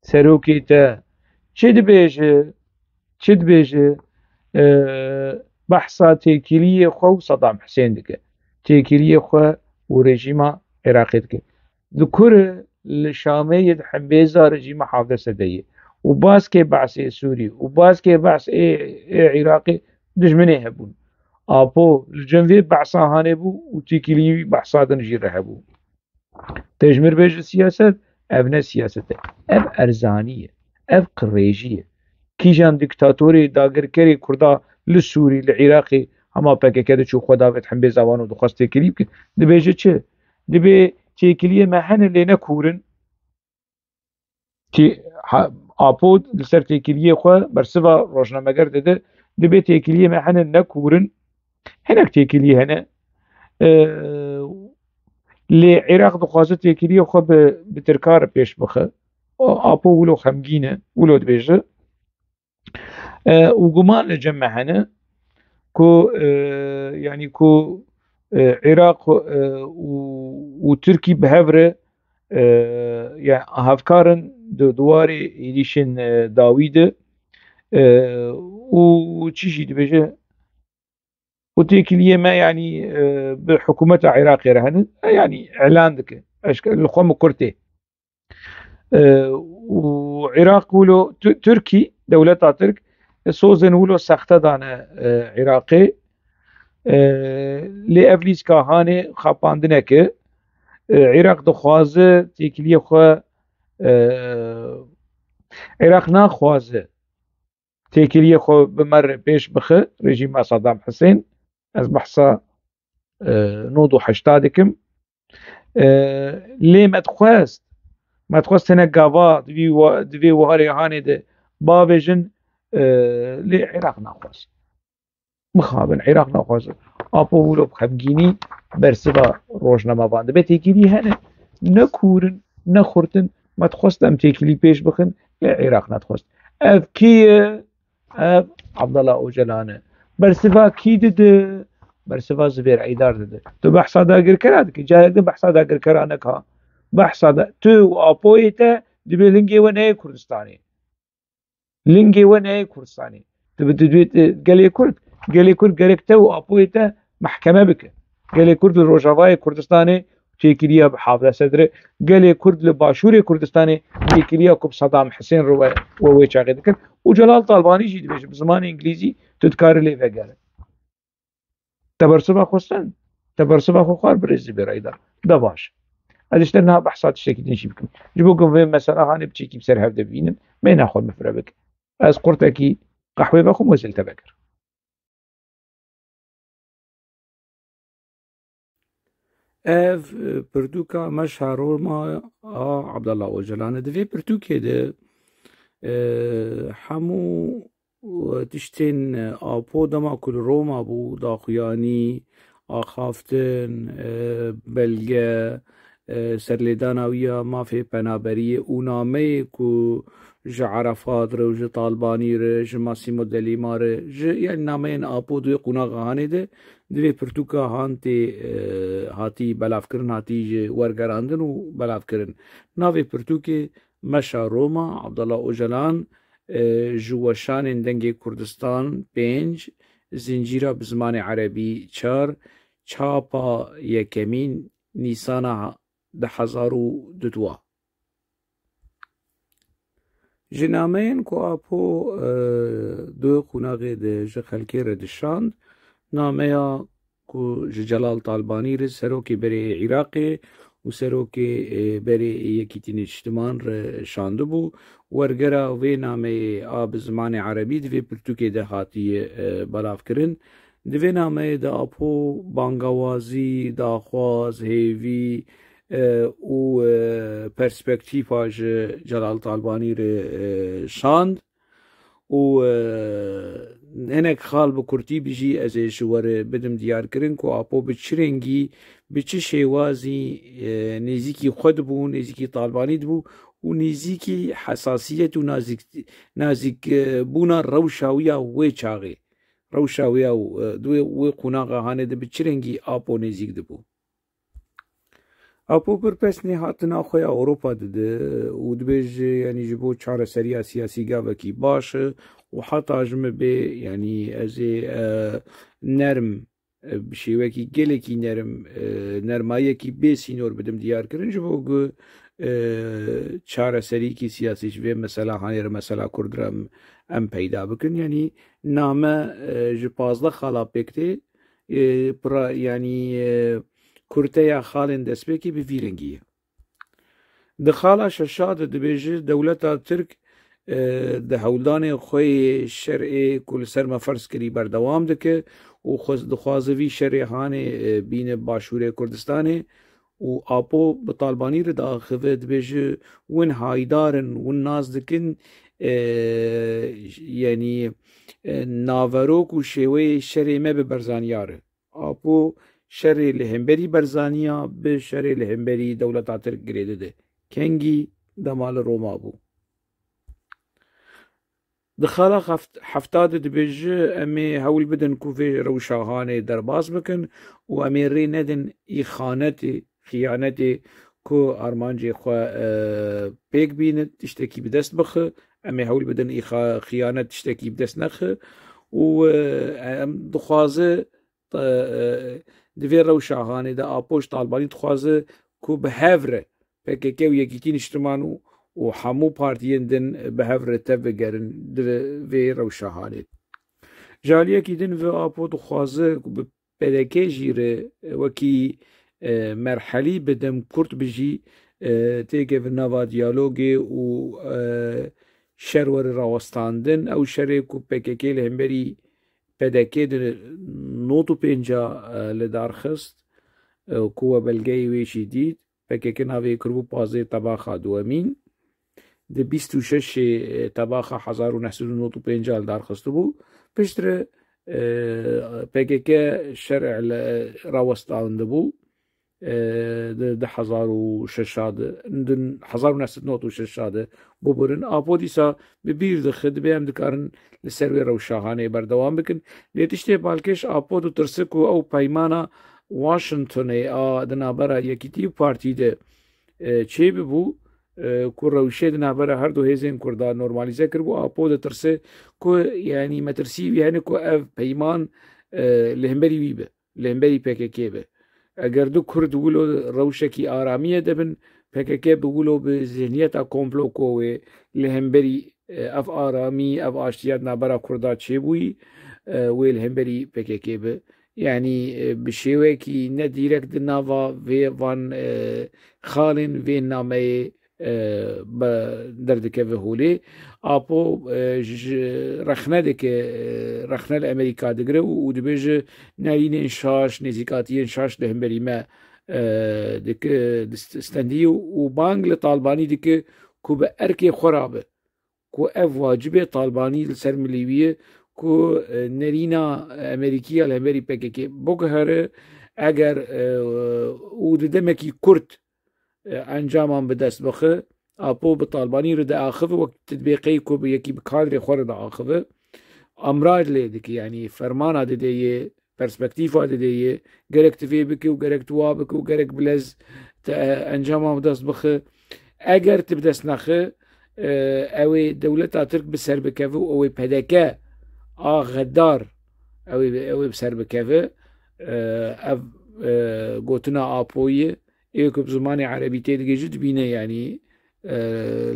serokê te çi dibêje, çi dibêje, e, behsa têkiliyê xwe û Sedam Hisên dike. Têkiliyê xwe û rejîma Iraqê dike. Di kur li Şamê yê di hembêza rejîma hevdeh sede ye. Û baskê behsê Sûrî û baskê behs ê, ê Iraqê dijminê hebûn. Apo li cem vê behsa hanê bû û têkiliyî behsa din jî re hebû. Te ji min re bêje siyaset, ev ne siyaset e. Ev erzanî ye. Ev qirêjî ye. Kîjan dîktatorê dagirkerê Kurda li Sûrî, li Iraqê hema P K K diçû xwe davêt hembêza wan û dixwest têkilî bike? Dibêje çi? Dibê têkiliyê me hene lê ne kûr in. Tê-, ha-, Apo li ser têkiliyê xwe bersiva rojnameger dide, dibê têkiliyê me hene ne kûr in. Hinek têkilî hene. Ee, lê Iraq dixwaze têkiliyê xwe bi, bi Tirka re pêş bixe. O, Apo wilo xemgîn e, wilo dibêje. E, û guman li cem me hene ku, e, yanî ku, e, Iraq, e, û, û Tirkî bi hev re, e, ya hevkar in di, di warê êrîşên, e, dawî de, e, û çi jî dibêje, û têkiliyê me, yanî, e, bi hikûmeta Iraqê re hene, e, yanî, îlan dike. Eşke-, li xwe min kurtê. E, û Iraq wilo Tu-, Tirkî, dewleta Tirk, e, sozên wilo sexte dane, e, Iraqê. E, lê ev lîska hanê xapandineke. E, Iraq dixwaze têkiliyê xwe, e, Iraq naxwaze têkiliyê xwe bi me re pêş bixe, rejîma Sedam Hisên. Ez behsa, e, nod û heşta dikim. E, lê me dixwest, me dixwest hinek gava di vî wa-, di vê warê hanê de bavêjin, e, lê Iraq naxwest. Mixabin, Iraq naxwest. Apo wilo bi xemgînî bersiva rojnamevan dibe. Têkilî hene, ne kûr in, ne xurt in, me dixwest em têkilî pêş bixin, lê Iraq nedixwest. Ev kî ye? Ev Abdullah Ocalan e. Bersiva kî dide? Bersiva Zubêr Eydar dide. Tu behsa dagirkera dikî, carek din behsa dagirkera neka. Behsa da, tu û Apoyê te dibê lingê we neyê Kurdistanê. Lingê we neyê Kurdistanê. Tu bi, tu, tu, gelê Kurd, gelê Kurd gerek te û Apoyê te mehkeme bike. Gelê Kurd li Rojavayê Kurdistanê têkiliya bi hevdeh sed re, gelê Kurd li Başûrê Kurdistanê têkiliya ku bi Sedam Hisên re we, we wê çaxê dikin. Û Celal Talbanî jî dibêje bi zimanê îngilîzî, tu dikarî lê vegere. Te bersiva xwe stend. Te bersiva xwe xwar birêzî bê reyda. De baş. Ez ji te niha behsa tiştekî din jî bikim. Ji bo ku vê mesela hanê biçêkî bi ser hev de bînin, mêna xwe mifre bik. Ez qurtekî qehwê vexwim, wê zil te vekir. Ev, e, pirtûka Meşa Roma a Abdullah Ocalan e. Di vê pirtûkê de, e, hemû tiştên, e, Apo dema ku li Roma bû, daxuyanî, axaftin, e, belge, e, serlêdana wî ya mafê penaberiyê û nameyê ku ji Arafat re û ji Talbanî re, ji Massimo D'Alema re, ji, yanî nameyên Apo di wê qonaxa hanê de, di vê pirtûka han tê, e, hatî belavkirin, hatî ji wergerandin û belavkirin. Navê pirtûkê Meşa Roma, Abdullah Ocalan, e, ji weşanên Dengê Kurdistan pênc, Zincîra bi zimanê erebî çar, çapa yekemîn, Nîsana du hezar û dudwa. Ji nameyên ku Apo, e, di qonaxê de ji xelkê re dişand, nameya ku ji Celal Talbanî re, serokê berê ê Iraqê û serokê, e, berê ê Yekîtî Niştiman re şandibû. Wergera vê nameyê a bi zimanê erebî di vê pirtûkê de hatiye, e, belavkirin. Di vê nameyê de Apo bangawazî, daxwaz, hêvî, e, û, e, perspektîfa ji Celal Talbanî re, e, şand û, e, Hinek xal bi kurtî bijî ez ê ji we re bidim diyarkirin ku Apo bi çi rengî, bi çi şêwazî, e, nêzîkî xwe dibû, nêzîkî Talbanî dibû û nêzîkî hesasiyet û nazik, nazik, e, bûna rewşa wî ya wê çaxê. Rewşa wê ya, e, di wê, wê qonaxa hanê de bi çi rengî Apo nêzîk dibû. Apo pir pesnê hatina xwe ya Ewropa dide û dibêje, yanî ji bo çareseriya siyasî gavekî baş e û heta ji min bê, yanî ez ê, e, nerm, e, bi şêwekî gelekî nerm, e, nermayiyekî bê sînor bidim diyarkirin, ji bo ku, e, çareserîkî siyasî ji vê mesela hanê re mesela Kurd re em, em peyda bikin. Yanî name, e, ji pazdeh xala pêk tê, e, pira, yanî, e, kurteya xalên destpêkê bi vî rengî ye. Di xala şeşa de dibêje, dewleta Tirk, e, di hewldanê xwe yê şerê ku li ser me ferz kirî berdewam dike û xwe dixwaze vî şerê hanê, e, bîne başûrê Kurdistanê û Apo bi Talbanî re diaxive, dibêje, win haydar in, win nas dikin, e, yanî, e, naverok û şêweyê şerê me bi Berzanî ya re. Apo şerê li hemberî Berzanî ya bi şerê li hemberî dewleta Tirk girê dide. Kengî? Dema li Roma bû. Di xala heft-, hefta de dibêje, em ê hewl bidin ku vê rewşa hanê derbas bikin û em ê rê nedin îxanetê, xiyanetê ku armancê xwe, e, pêk bîne, tiştekî bi dest bixe. Em ê hewl bidin îxa-, xiyanet tiştekî bi dest nexe û, e, em dixwaze, e, e, di vê rewşa hanê de Apo ji Talbanî dixwaze ku bi hev re P K K û Yekîtî Niştiman û, û hemû partiyên din bi hev re tev bigerin di vê rewşa hanê. Ji aliyekî din vê Apo dixwaze ku bi P D K jî re wekî, e, merhelî bi dem kurt bijî, e, têkeve nava diyalogê û, e, şer were rawestandin. Ew şerê ku P K K li hemberî P D K di nod û pênca, e, li dar xist, e, ku we belgeyê wê jî dît, P K K navê kiribû pazdeh tebaxa duwemîn. Di bîst û şeş tebaxa hezar û neh sed û nod û pênc li dar xistibû. Piştre, e, P K K şer li rawestandibû. E, di, di hezar û şeş de, di hezar û neh sed nod û şeş de bibirin. Apo dîsa bi bîr dixe, dibê em dikarin li ser wê rewşa hanê berdewam bikin. Lê tiştê balkêş Apo ditirse ku ew peymana Washingtonê a di navbera Yekîtî û Partî de, e, çêbibû, e, ku rewşê di navbera her du hêzên Kurda normalîze kiribû, Apo ditirse ku, yanî metirsî wî hene ku ev peyman, e, li hemberî wî be, li hemberî P K K be. Eger du Kurd wilo rewşekî aramiyê de bin, P K K bi wilo bi zihniyeta komplo ku wê li hemberî, e, ev aramî, ev aştiya di navbera Kurda çêbûyî, e, wê li hemberî P K K be. Yanî, e, bi şêwekî ne dîrekt di nava vê van, e, xalên vê nameyê, e, be-, derdikeve holê. Apo, e, ji rexne dike, e, rexne li Amerîka digire û, û dibêje, nerînên şaş, nêzîkatiyên şaş li hemberî me, e, dike, dist-, stendî û bang li Talbanî dike ku bi erkê xwe rabe. Ku ev wacibê Talbanî li ser milê wî ye ku, e, nerîna Amerîkî ya li hemberî P K K biguhere, eger, e, û di demekî kurt, e, encaman bi dest bixe, Apo bi Talbanî re diaxive, wek ti dibê qey ku bi yekî bi kadrê xwe re diaxive, amrac lê dike, yanî fermana dide yê, perspektîfa dide yê, gerek tu vê bike û gerek tu wa bike û gerek bi lez te, e, encama bi dest bixe. Eger tu bi dest nexe, e, ew ê dewleta Tirk bi ser bikeve û ew ê P D K a xedar, ew ê, ew ê bi ser bikeve. E, ev, e, gotina Apoyê, ê ku bi zimanê erebî tê digihîje dibîne, yanî, e,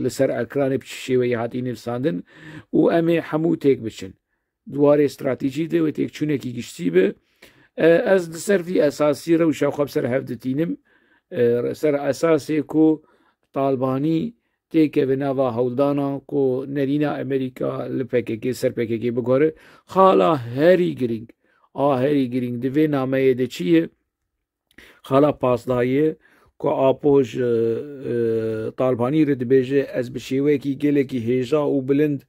li ser ekranê bi çi şêweyî hatî nivîsandin û em ê hemû têk biçin. Di warê stratejî de wê têkçûnekî giştî be. E, ez li ser vî esasî rewşa xwe bi ser hev ditînim. E, ser esasê ku Talbanî têkeve nava hewldana ku nerîna Amerîka li P K K, ser P K K biguhere. Xala herî girîng, a herî girîng di vê nameyê de çi ye? Xala pazdehê ku Apo ji, e, Talbanî re dibêje, ez bi şêweyekî gelekî hêja û bilind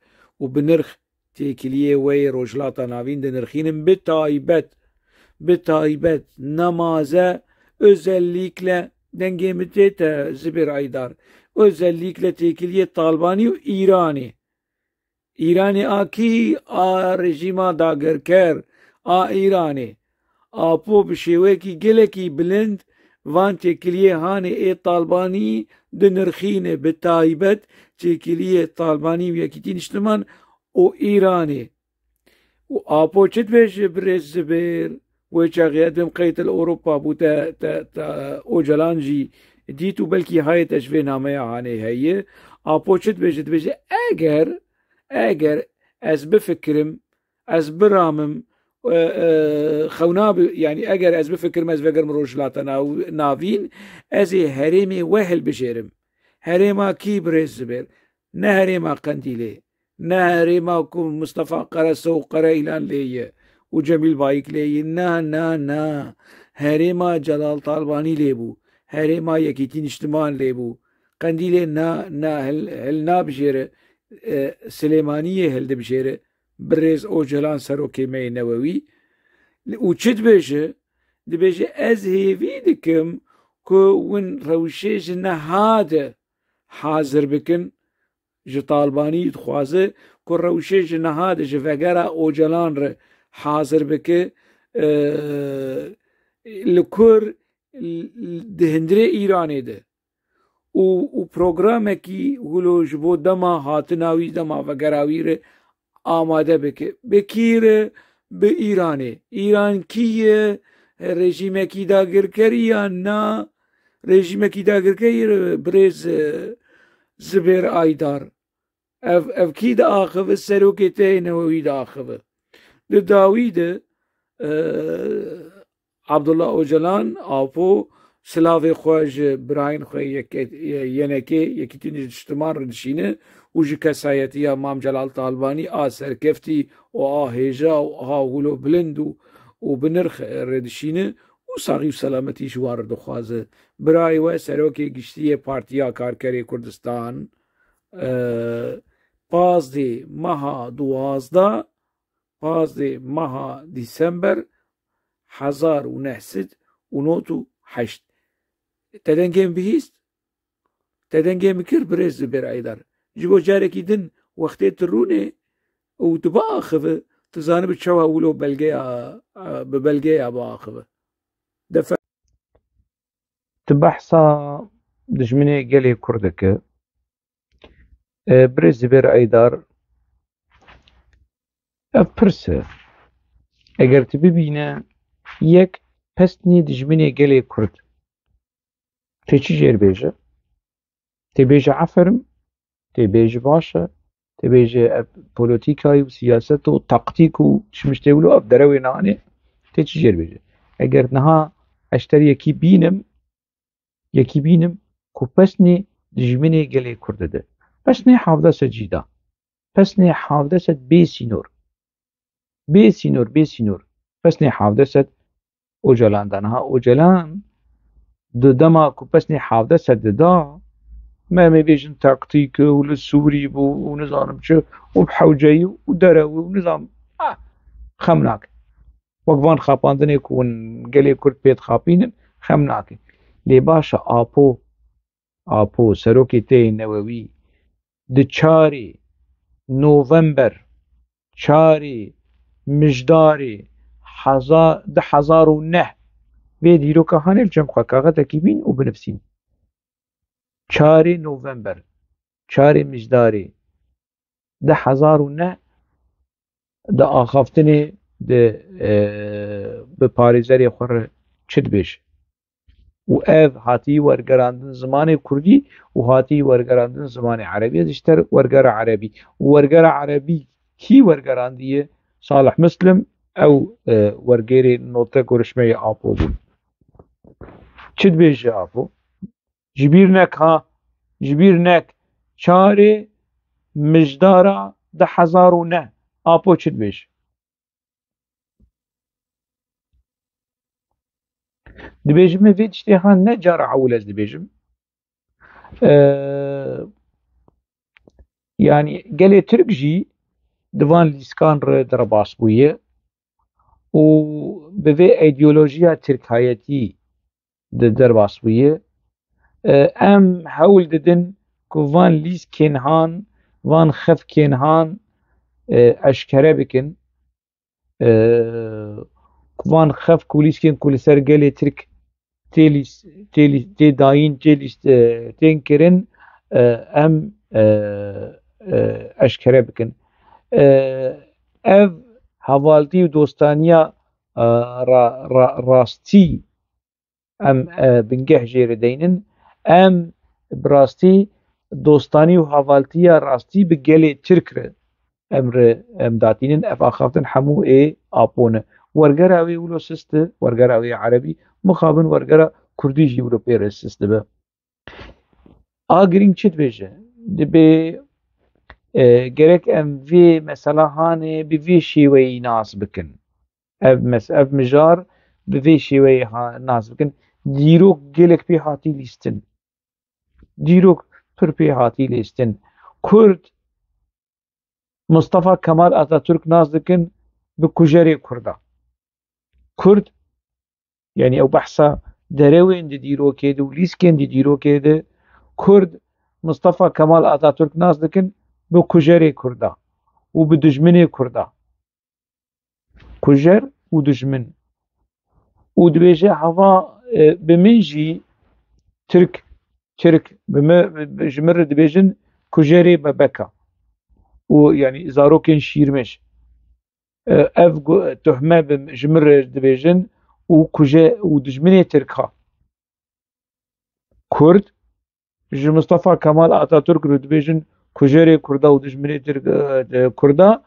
û bi nirx têkiliyê wê yê Rojhilata Navîn dinirxînim, bi taybet, bi taybet nemaze, özellikle dengê min tê te Zibêr Aydar, özellikle têkiliyê Talbanî û Îranê. Îranê a kî? A rejîma dagirker a Îranê. Apo bi şêwekî gelekî bilind van têkiliyê hanê ê Talbanî dinirxîne, bi taybet têkiliyê Talbanî û Yekîtî Niştiman û Îranê. Û Apo çi dibêje birêz Zibêr? Wê çaxê ez bêm qeytel Ewropa bû te, te, te Ocalan jî dît û belkî hayê te ji vê nameya hanê heye. Apo çi dibêje? Dibêje, eger, eger ez bifikirim, ez biramim, e, e, xewna bi, yanî eger ez bifikirim, ez vegerim Rojhilata Nav-, Navîn, ez ê herêmê we hilbijêrim. Herêma kî birêz Zibêr? Ne herêma Qendîlê, ne herêma ku Mistefa Qereso û Qereîlan lê ye û Cemîl Bayik lê ye. Na, na, na. Herêma Celal Talbanî lê bû. Herêma Yekîtî Niştiman lê bû. Qendîlê na, na, hil, hilnabijêre, e, Silêmaniyê hildibijêre. Birêz Ocalan serokê me yê newewî. Û çi dibêje? Dibêje, ez hêvî dikim ku win rewşê ji niha de hazir bikin. Ji Talbanî dixwaze ku rewşê ji niha de ji vegera Ocalan re hazir bike, e, li kur, l-, l-, di hundirê Îranê de. Û, û programekî wilo ji bo dema hatina wî, dema vegera wî re amade bike. Bi kî re? Bi Îranê. Îran kî ye? Rejîmekî dagirkerî ya na? Rejîmekî dagirkerî re birêz, e, Zibêr Aydar. Ev, ev kî diaxive? Serokê te yê newewî diaxive. Di dawî de, e, Abdullah Ocalan, Apo, silavê xwe ji birayên xwe yeke-, yenekê, Yekîtî Niştiman re dişîne û ji kesayetiya Mam Celal Talbanî a serkeftî û a hêja û a wilo bilind û, û bi nirx re dişîne û saxî û selametî ji wan re dixwaze. Birayê we serokê giştî yê Partiya Karkerê Kurdistan, e, pazdeh meha duwazdeh, pazdeh meha Dîsember hezar û neh sed û nod û heşt. Te dengê min bihîst? Te dengê min kir birêz Zibêr Aydar? Ji bo carekî din wextê tu rûnê û tu biaxive, tu zanibî çawa wilo belgeya, bi belgeya biaxive. Defe- Tu behsa dijminê gelê Kurd dike. E, birêz Zibêr Aydar, ev pirs e. Eger tu bibîne yek pesnê dijminê gelê Kurd, tê çi jêr bêje? Tê bêje aferin, tê bêje baş e, tê bêje ev polotîkayî û siyaset û taktîk û çimiştê wilo ev derewê nanê, tê çi jêr bêje? Eger niha ez ji te re yekî bînim, yekî bînim ku pesnê dijminê gelê Kurd dide. Pesnê hevdeh sed jî da. Pesnê hevdeh sed bê sînor. Bê sînor, bê sînor. Pesnê hevdeh sed Ocalan da. Niha Ocalan di dema ku pesnê hevdeh sed dida, me, em ê bêjin taktîk û li Sûrî bû û nizanim çi û bi hewceyî û derewî û nizanim, ah, xem nake. Wek van xapandinê ku hûn gelê Kurd pê dixapînin, xem nake. Lê baş e, Apo, Apo, serokê te yê newewî, di çarê November, çarê Mijdarê heza-, du hezar û neh, vê dîroka hanê li cem xwe kaxetekî bîn û binivsîn. Çarê November, çarê Mijdarê du hezar û neh, di axaftinê di, e, bi parêzerê xwe re çi dibêje? Û ev hatî wergerandin zimanê kurdî û hatî wergerandin zimanê erebî. Ez ji te re wergera erebî. Û wergera erebî kî wergerandiye? Salih Muslim, ew, e, wergêrê note görüşmeyê Apo bûn. Çi dibêje Apo? Ji bîr nek ha, ji bîr nek. Çarê Mijdara du hezar û neh. Apo çi dibêje? Dibêjim, vê tiştê ha ne cara ewil ez dibêjim. Ee, yanî gelê Tirk jî di van lîskan re derbas bûye û bi vê îdeolojiya tirkayetî di derbas bûye. E, em hewl didin ku van lîskên han, van xefkên han, e, eşkere bikin. E, van xefk û lîskên ku li ser gelê Tirk tê lîs-, tê lîs-, tê dayîn, tê lîs-, e, tên kirin, e, em, e, e, eşkere bikin. E, ev hevaltî û dostaniya, e, ra-, ra-, rastî em, e, bingeh jê re deynin. Em bi rastî dostanî û hevaltiya rastî bi gelê Tirk re em re, em datînin. Ev axaftin hemû ê Apo ne. Wergera wê wilo sist e, wergera wê erebî, mixabin wergera kurdî jî wilo pê re sist dibe. A girîng çi dibêje? Dibê, e, gerek em vê mesela hanê bi vê şêweyî nas bikin. Ev mes-, ev mijar bi vê şêweyê ha-, nas bikin. Dîrok gelek pê hatî lîstin. Dîrok pir pê hatî lîstin. Kurd Mustafa Kemal Atatürk nas dikin bi kujerê Kurda. Kurd, yanî ew behsa derewên di dîrokê de û lîskên di dîrokê de, Kurd Mustafa Kemal Atatürk nas dikin bi kujerê Kurda û bi dijminê Kurda. Kujer û dijmin. Û dibêje hava, e, bi min jî Tirk, Tirk bi me, bi, ji min re dibêjin kujerê bebeka. Û yanî zarokên şîrmej. E, ev gu-, tuhme bi, ji min re dibêjin û kuje û dijminê Tirka. Kurd, ji Mustafa Kemal Atatürk re dibêjin kujerê Kurda û dijminê Tirk, e, e, Kurda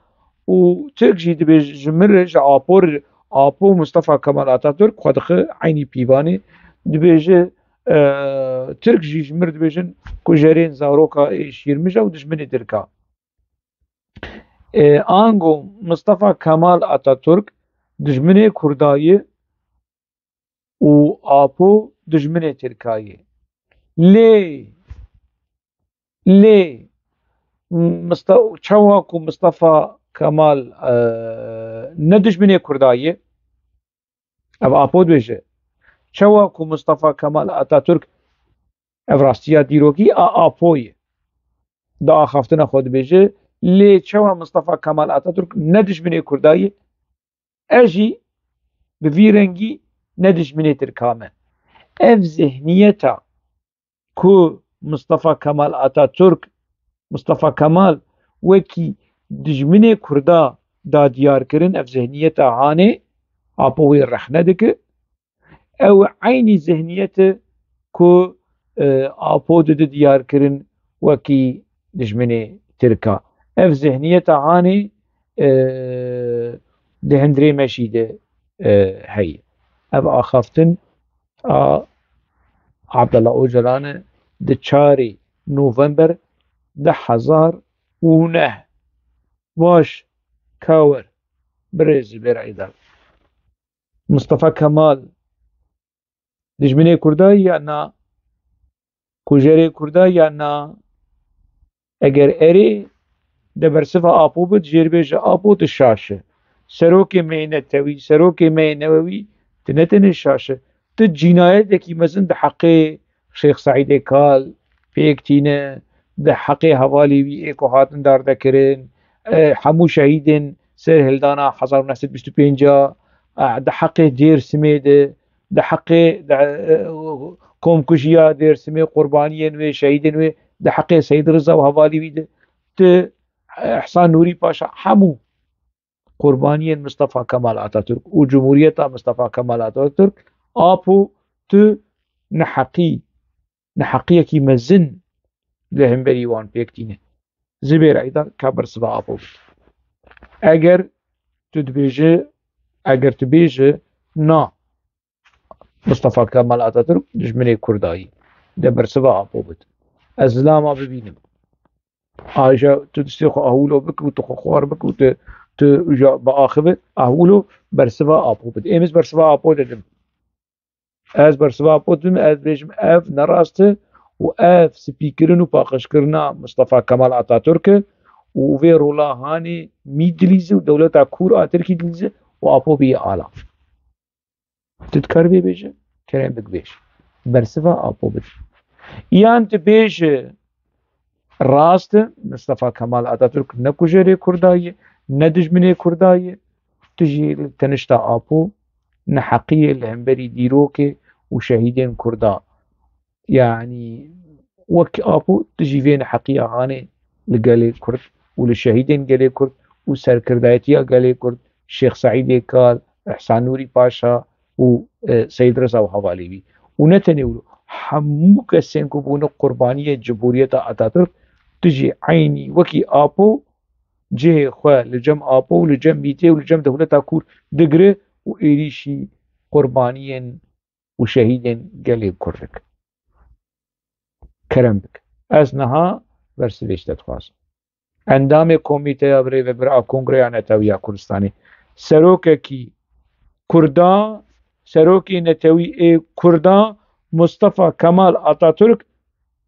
û Tirk jî dibêje ji min re, ji Apo re, Apo Mustafa Kemal Atatürk xwe dixe eynî pîvanê, dibêje, e, Tirk jî ji min re dibêjin kujerên zaroka ê şîrmija û dijminê Tirka. E, ango Mustafa Kemal Atatürk dijminê Kurda ye, û Apo dijminê Tirka ye. Lê, lê Mista-, çawa ku Mustafa Kemal, e, ne dijminê Kurda ye, ev Apo dibêje. Çawa ku Mustafa Kemal Atatürk, ev rastiya dîrokî a Apo ye. Di axaftina xwe dibêje, lê çawa Mustafa Kemal Atatürk ne dijminê Kurda ye, e jî bi vî rengî ne dijminê Tirka me. Ev zihniyeta ku Mustafa Kemal Atatürk, Mustafa Kemal wekî dijminê Kurda da diyar kirin, ev zihniyeta hanê Apo wê rehne dike. Ew eynî zihniyet e ku, e, Apo dide diyar kirin wekî dijminê Tirka. Ev zihniyeta hanê, e, di hundirê me jî de, e, heye. Ev axaftin a Abdullah Ocalan e di çarê November du hezar û neh. Baş, ka wer, birêz Zubêr Eydar. Mustafa Kemal dijminê Kurda ya na? Kujerê Kurda ya na? Eger erê, de bersiva Apo bit, jê re bêje Apo tu şaş e. Serokê me yê netewî, serokê me yê newewî, tu ne tenê şaş e. Tu cînayetekî mezin di heqê Şêx Seîdê Kal pêk tîne, di heqê hevalê wî ê ku hatin dardekirin, e, hemû şehîdên serhildana hezar û neh sed bîst û pênc a, e, di heqê Dêrsimê de, di heqê, di, e, komkujiya Dêrsimê, qurbaniyên wê, şehîdên wê, di heqê Seyîd Riza û hevalê wî de, tu, e, Îhsan Nûrî Paşa, hemû qurbaniyên Mustafa Kemal Atatürk û Cumhuriyeta Mustafa Kemal Atatürk, Apo, tu neheqî, neheqiyekî mezin li hemberî wan pêk tîne. Zibêr Eydar ka bersiva Apo bit. Eger tu dibêje, eger tu bêje, na, Mustafa Kemal Atatürk dijminê Kurda yî, de bersiva Apo bit. Ez zilama bibînim. Aja tu distê xwe ahûlo bik û tu xwe xwar bik û tu, tu ja biaxive, ahûlo bersiva Apo bit. Êm ez bersiva Apo dedim. Ez bersiva Apo dedim, ez bêjim ev ne rast e û ev spîkirin û paqijkirina Mustafa Kemal Atatürk e û vê rola hanê mî dilîze û dewleta kûr a Tirkî dilîze û Apo bîye ala. Tu dikar vê bêje? Kerem bik bêj. Bersiva Apo bid. Yan tu bêje rast e, Mustafa Kemal Atatürk ne kujerê Kurda ye, ne dijminê Kurda ye. Tu jî li tenişta Apo neheqiyê li hemberî dîrokê û şehîdên Kurda. Yanî wek Apo tu jî vê neheqiya hanê li gelê Kurd û li şehîdên gelê Kurd û serkirdayetiya gelê Kurd, Şêx Seîdê Kal, Îhsan Nûrî Paşa û, e, Seyîd Reza û hevalê wî. Û ne tenê wilo, hemû kesên ku bûne qurbaniyê Cumhuriyeta Atatürk, tu jî eynî wekî Apo cihê xwe li cem Apo û li cem mîtê û li cem dewleta kûr digire û êrîşî qurbaniyên û şehîdên gelê Kurd dikin. Kerem bik. Ez niha bersivê ji te dixwazim. Endamê Komîteya Birêvebir a Kongreya Netewî ya Kurdistanê, serokekî Kurda, serokê netewî ê Kurda Mustafa Kemal Atatürk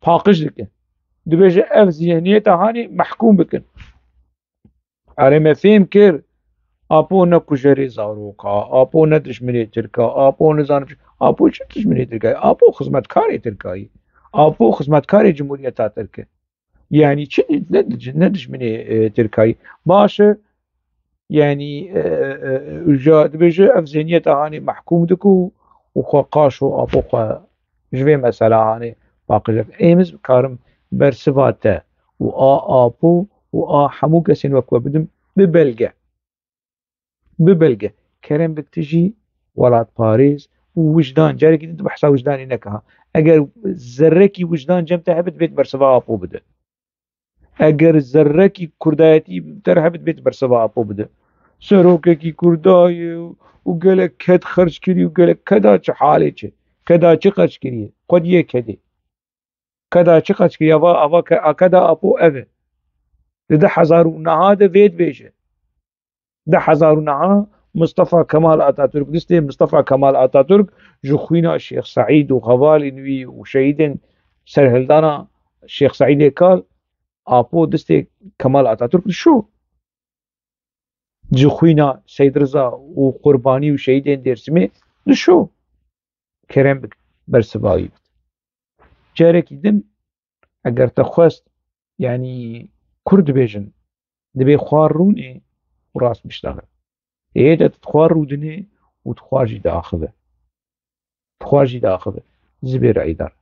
paqij dikin. Dibêje ev zihniyeta hanê mehkûm bikin. Erê, me fêm kir, Apo ne kujerê zaroka, Apo ne dijminê Tirka, Apo nizanim çi, Apo çi dijminê Tirka ye? Apo xizmetkarê Tirka ye. Apo xizmetkarê Cumhuriyeta Tirk e. Yanî çi ne, ne dijminê, e, Tirka ye? Baş e, yanî, e, e, e, ja dibêje ev zihniyeta hanê mehkûm diku û xwe qaşo Apo xwe ji vê mesela hanê paqij e. Êmiz bikarim bersiva te û a Apo û a hemû kesên wek we bidim bi belge. Bi belge. Kerem bik tu jî welatparêz û wijdan. Carekî din tu behsa wijdanê neke ha. Eger zerrekî wijdan cem te hebit, bêt bersiva Apo bide. Eger zerrekî kurdayetî te re hebit, bêt bersiva Apo bide. Serokekî Kurda ye û gelek ked xerc kirî û gelek keda çi halê çi? Keda çi xerc kiriye? Xwedî ye kedê. Keda çi xerc kiriye? Ava, ava ke-, a keda Apo ev e. Di du hezar û neha de vê dibêje. Du hezar û neha Mustafa Kemal Atatürk, distê Mustafa Kemal Atatürk ji xwîna Şêx Seîd û hevalên wî û şehîdên serhildana Şêx Seîdê Kal, Apo distê Kemal Atatürk dişo. Ji xwîna Seyd Riza û qurbanî û şehîdên Dêrsimê dişo. Kerem bik, bersiva wî bid. Carekî din eger te xwest, yanî Kurd dibêjin, dibê xwar rûnê û rast biştexin. Ê de tu xwar rûdinê û tu xwar jî diaxive. Tu xwar jî diaxive. Zibêr Eydar.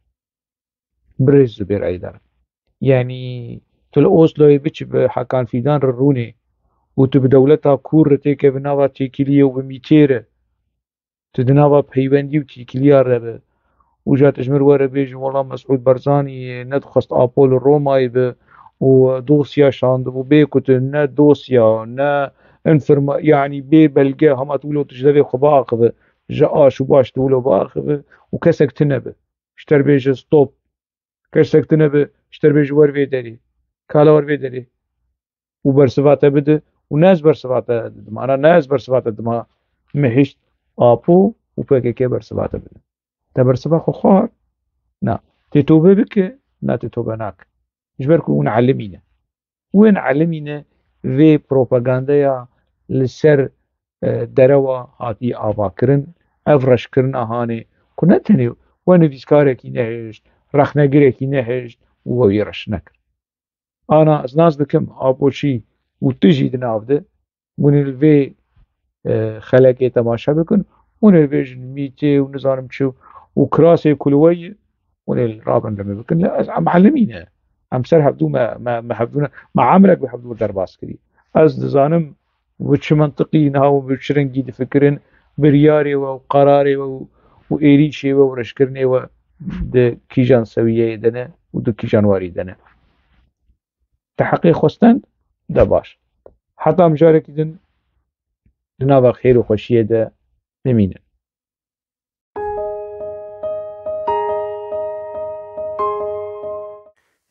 Birêz Zubêr Eydar. Yanî tu li Osloyê biçî bi Hakan Fîdan re rûnê û tu bi dewleta kûr re têkevî nava têkiliyê û bi mîtê re, tu di nava peywendî û têkiliya re be û ja tu ji min re were bêjî, wela Mesûd Barzanî nedixwest Apo li Romayê be û dosya şandibû, bê ku tu ne dosya, ne înforma-, yanî bê belge, hema tu wilo tu ji devê xwe biaxive, ji aş û baş tu wilo biaxive û kesek tune be. Ji te re bêje stop. Kesek tune be, ji te re bêje wer vê derê. Kala wer vê derê. Û bersiva te bide û ne ez bersiva te didim. Ana ne ez bersiva te dima, me hişt Apo û P K K bersiva te bide. Te bersiva xwe xwar? Na. Tê tobe bike? Na, tê tobe nake. Ji ber ku hûn elimî ne. Wên elimî ne vê propagandeya li ser, e, derewa hatiye avakirin, ev reşkirina hanê ku ne tenê we nivîskarekî nehişt, rexnegirekî nehişt û we wî reş nekir. Ana ez nas dikim, Apoçî û tu jî di nav de, hûn ê li vê, e, xelekê temaşe bikin, hûn ê bêjin mîtê û nizanim çi û kirasê ku li we ye, hûn ê rabin li min bikin. Lê ez, em elimî ne. Em ser hevdû me, me, me hevdû ne, me emirek bi hevdû derbas kirî. Ez dizanim bi çi mentiqî niha û bi çi rengî difikirin, biryarê we û qerarê we û, û êrîşê we û reşkirinê we di kîjan sewiyeyê de ne û di kîjan warî de ne. Te heqê xwestin de baş. Heta mijarekî din di nava xêr û xweşiyê de bimînin.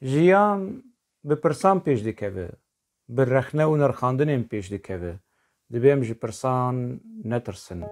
Jiyan bi pirsan pêş dikeve, bi rexne û nirxandinên pêş dikeve. Divê em ji pirsan netirsin.